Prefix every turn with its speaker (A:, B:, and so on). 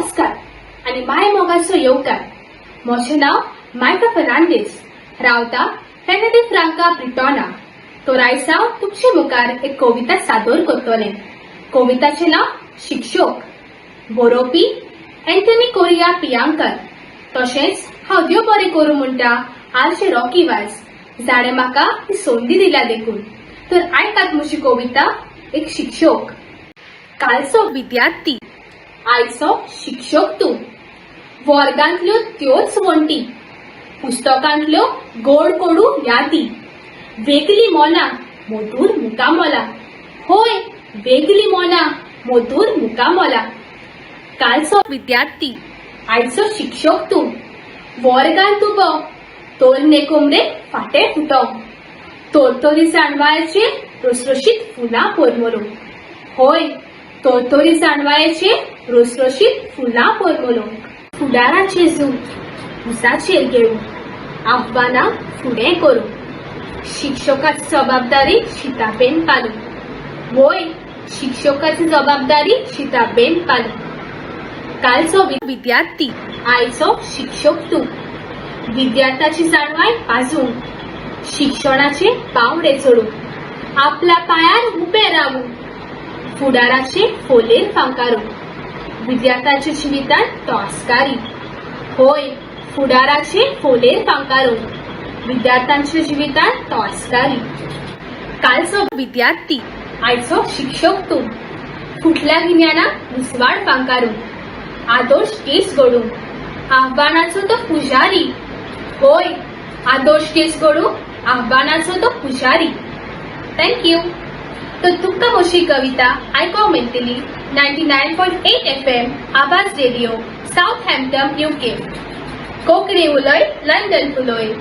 A: नमस्कार आनी माय मोगाचो येवकार. म्हजें नांव मायका फर्नांडीस, रावता फेनेडी फ्रांका, ब्रिटोना. तर आयज हांव तुमचे मुखार एक कविता सादर करतलें. कविताचें नांव शिक्षक. बरोवपी एंथनी कोरिया पियांकर. तशेंच हांव देव बरें करूं म्हणटा आरजे रॉकी वाज, जाणें म्हाका ही संदी दिल्या देखून. तर आयकात म्हजी कविता, एक शिक्षक. कालचो विद्यार्थी, आयचो शिक्षक तूं. वर्गांतल्यो त्योच वण्टी, पुस्तकांतल्यो गोड कोडू यादी. वेगळी मोना, मधूर मुकामोला. होय, वेगळी मोना, मधूर मुकामोला. कालचो विद्यार्थी, आयचो शिक्षक तूं. वर्गांत उबो, तरणे कोमरे फाटे फुटो. तरतरी जाणवायेचे रसरशीत फुलां परमलो. होय, तरतरी जाणवायेचे रसरशीत फुलां परमलो. फुडाराचे झूज उसाचेर घेवूं, आव्हानां फुडें करूं. शिक्षकाची जबाबदारी शितापेन पालू. होय, शिक्षकाची जबाबदारी शितापेन पालू. कालचो विद्यार्थी, आयचो शिक्षक तूं. विद्यार्थ्याची जाणवाय पाजूंक, शिक्षणाचे पावडे चडूंक, आपल्या पांयार उबे रावूंक, फुडाराचे फोलेर फांकारूंक, विद्यार्थ्याच्या जिवितांत तो आस्कारी. होय, फुडाराचे फोलेर फांकारूंक, विद्यार्थ्यांच्या जिवितांत तो आस्कारी. कालचो विद्यार्थी, आयचो शिक्षक तूं. फुटल्या गिन्यानाक उजवाड फांकारूंक, आदर्श केस घडूंक, आव्हानाचो तो पुजारी. होय, आदर्श केस घडूंक, आव्हानाचो तो पुजारी. Thank you. तर तुमकां म्हजी कविता आयकोंक मेळटली 99.8 एफएम, आवाज रेडिओ, साउथ हॅम्पटन, युके. कोंकणी उलय, लंडन फुलय.